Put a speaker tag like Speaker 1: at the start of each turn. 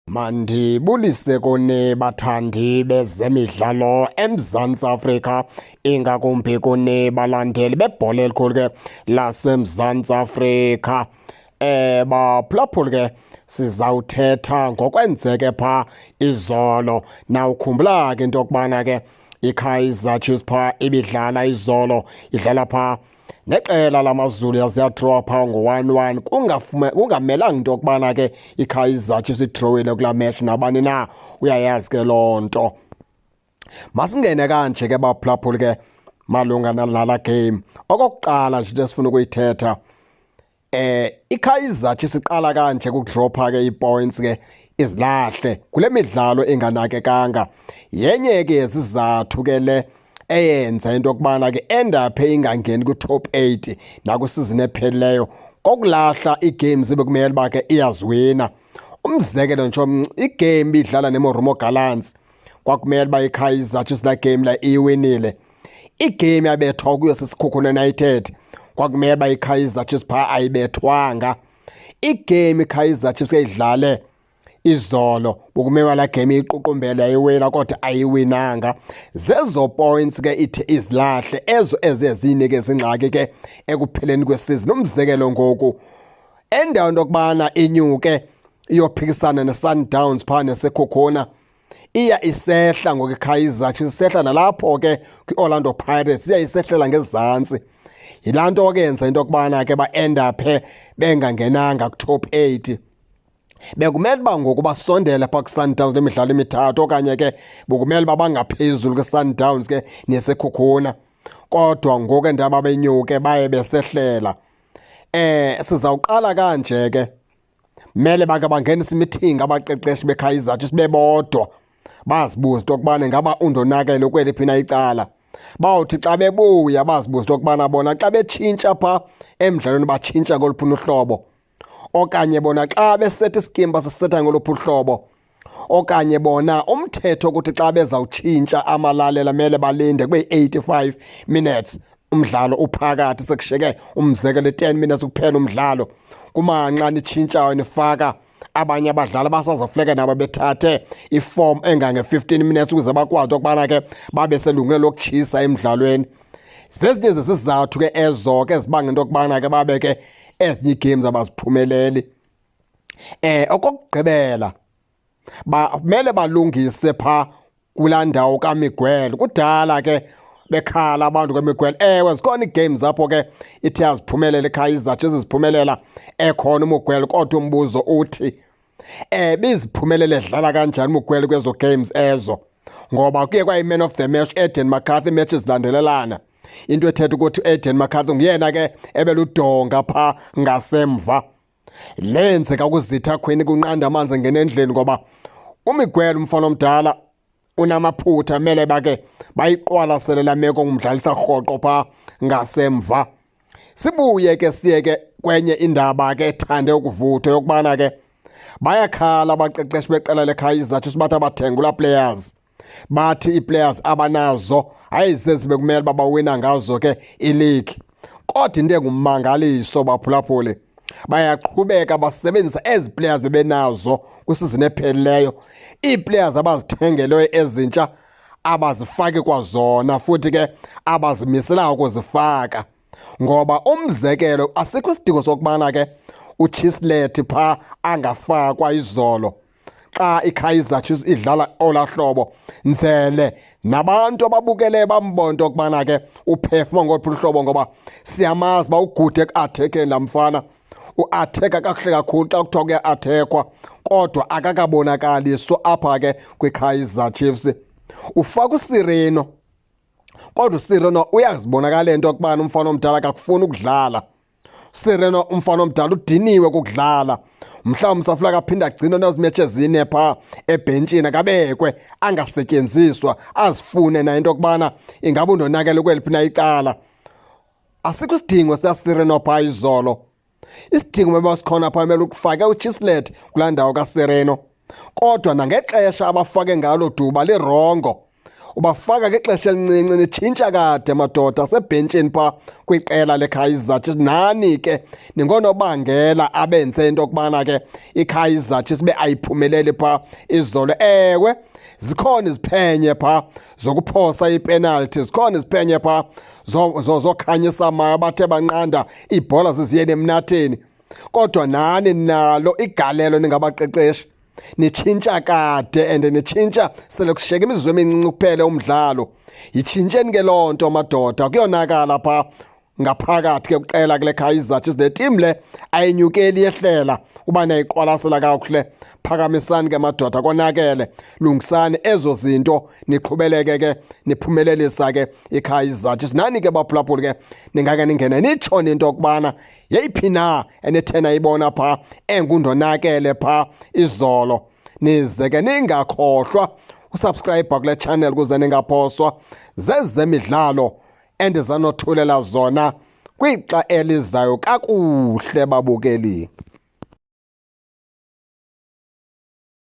Speaker 1: Mandibulise kuni bathandi bezemidlalo eMzantsi Afrika, ingakumbi kuni balandeli bebhola elikhulu ke laseMzantsi Afrika. Baphulaphuli ke, sizawuthetha ngokwenzeke pha izolo. Nawukhumbula ke into yokubana ke iKaizer Chiefs pha ibidlala izolo, idlala pha neqela lamaZulu, yaze yadrawa pha ngo-1-1. Kungamelanga into yokubana ke iKaizer Chiefs idrowile kulaa match, nabani na uyayazi ke loo nto. Masingene kanje ke baphulaphuli ke malunga nalala game. Okokuqala nje into esifuna ukuyithetha, iKaizer Chiefs iqala kanje kudropha ke ii-points ke izilahle kule midlalo enganakekanga. Yenye ke yezizathu ke le eyenza into yokubana ke endaphe ingangeni kwi-top 8 nakwisizini ephelileyo, kokulahla ii-games ebekumele uba ke iyaziwina. Umzekelo nje, igame ibidlala neMarumo Gallants, kwakumele uba iKaizer Chiefs laa game la iyiwinile. Igame yabethwa kuyo siSekhukhune United, kwakumele uba iKaizer Chiefs phaa ayibethwanga. Igame iKaizer Chiefs eyidlale izolo, bokumewa laa game iyiqukumbele yayiwina, kodwa ayiwinanga. Zezo points ke ithi izilahle ezo eziye ziyinikeze ingxaki ke ekupheleni kwesizini. Umzekelo, ngoku endaweni yokubana inyuke iyophikisana neSundowns phaa neSekhukhuna, iya isehla ngoku iKaizer Chiefs, isehla nalapho ke kwi-Orlando Pirates, iya isehlela ngezantsi. Yilaa nto ke yenza into yokubana ke ba-endaphe bengangenanga ku-top 8. Bekumele uba ngoku basondele phaa kwiSundowns lemidlalo emithathu, okanye ke bekumele uba bangaphezulu kwiSundowns ke neSekhukhuna, kodwa ngoku endaba benyuke baye besehlela. Sizawuqala kanje ke, mele bake bangenise imithingi abaqeqeshi beKaizer Chiefs bebodwa, bazibuze into yokubana ingaba undonakele kweliphi na icala. Bawuthi xa bebuya bazibuze into yokubana bona xa betshintsha phaa emdlalweni batshintsha koluphi uhlobo, okanye bona xa besetha iskim basisetha ngoluphi uhlobo, okanye bona umthetho ukuthi xa bezawutshintsha amalalela mele balinde kube yi-85 minutes umdlalo uphakathi, sekushiyeke umzekelo i-10 minutes kuphela umdlalo, kumanxa nitshintshayo nifaka abanye abadlali basazofuneka nabo bethathe iform engange-15 minutes ukuze bakwazi okubana ke babe selungele lokutshisa emdlalweni. Zezinye zezizathu ke ezo ke ezibanga into yokubana ke babe ke ezinye ii-games abaziphumeleli. Okokugqibela, bamele balungise phaa kulaa ndawo kaMiguel. Kudala ke bekhala abantu kaMiguel. Ewe, zikhona ii-games apho ke ithe yaziphumelela iKaizer Chiefs, ziphumelela ekhona uMiguel, kodwa umbuzo uthi biziphumelele edlala kanjani uMiguel kwezo games ezo? Ngoba kuye kwayi-man of the match Aden McCarthy match zilandelelana, into ethetha ukuthi u-Aden McCarthy nguyena ke ebeludonga phaa ngasemva. Lenzeka kuzitha khweni kunqanda amanzi engena endlini, ngoba uMiguel umfana omdala unamaphutha, mele bake bayiqwalasele laa meko ngumdlalisa rhoqo phaa ngasemva. Sibuye ke siye ke kwenye indaba ke ethande ukuvuthwa, yokubana ke bayakhala abaqeqeshi beqela leKaizer Chiefs, bathi abathengula players, bathi ii-players abanazo ayizezi bekumele uba bawina ngazo ke ileague. Kodwa into engummangaliso baphulaphuli, bayaqhubeka basebenzisa ezi players bebenazo kwisizini ephelileyo. Ii-players abazithengelweyo ezintsha abazifaki kwazona, futhi ke abazimiselanga ukuzifaka, ngoba umzekelo asikho isidingo sokubana ke uChislett phaa angafakwa izolo xa iKaizer Chiefs idlala olaa hlobo. Nzele nabantu ababukeleyo bambona into yokubana ke uphefuma ngoluphi uhlobo, ngoba siyamazi uba ugude eku-attackeni laa mfana, uattacka kakuhle kakhulu xa kuthiwa kuya-attackwa, kodwa akakabonakaliswa apha ke kwiKaizer Chiefs. Ufaka uSirino, kodwa uSirino uyazibonakala into yokubana umfana omdala akakufuni ukudlala. Sirino umfana omdala udiniwe kukudlala, mhlawumbi safuna aphinde agcine nezimetshi ezine phaa ebhentshini, akabekwe angasetyenziswa, azifune naye into yokubana ingaba undonakele kweliphi na icala. Asikho isidingo sikaSirino phaa izolo. Isidingo mebe sikhona phaa mele ukufake uChislett kulaa ndawo kaSirino, kodwa nangexesha abafake ngalo Duba lirongo. Ubafaka ngexesha elincinci, nitshintsha kade madoda sebhentshini pha kwiqela leKaizer Chiefs. Nani ke ningonobangela abenze into yokubana ke iKaizer Chiefs be ayiphumeleli pha izolo. Ewe, zikhona iziphenye pha zokuphosa ipenalty, zikhona iziphenye pha zokhanyisa maya bathe banqanda iibhola ziziyele emnatheni, kodwa nani nalo igalelo ningabaqeqeshi, nitshintsha kade and nitshintsha sele kushiyeka imizuzu emincinci kuphele umdlalo. Yitshintsheni ke loo nto madoda, kuyonakala pha ngaphakathi ke kuqela kule Kaizer Chiefs. Le team le ayinyukeli, yehlela uba nayiqwalasela kakuhle. Phakamisani ke madoda, konakele, lungisani ezo zinto, niqhubeleke ke niphumelelisa ke iKaizer Chiefs. Nani ke baphulaphuli ke ningake ningene nitsho into yokubana yeyiphi na enithe nayibona pha engundonakele pha izolo. Nize ke ningakhohlwa usubscribe kule channel ukuze ningaphoswa zezemidlalo endizanothulela zona kwixa elizayo. Kakuhle babukeli.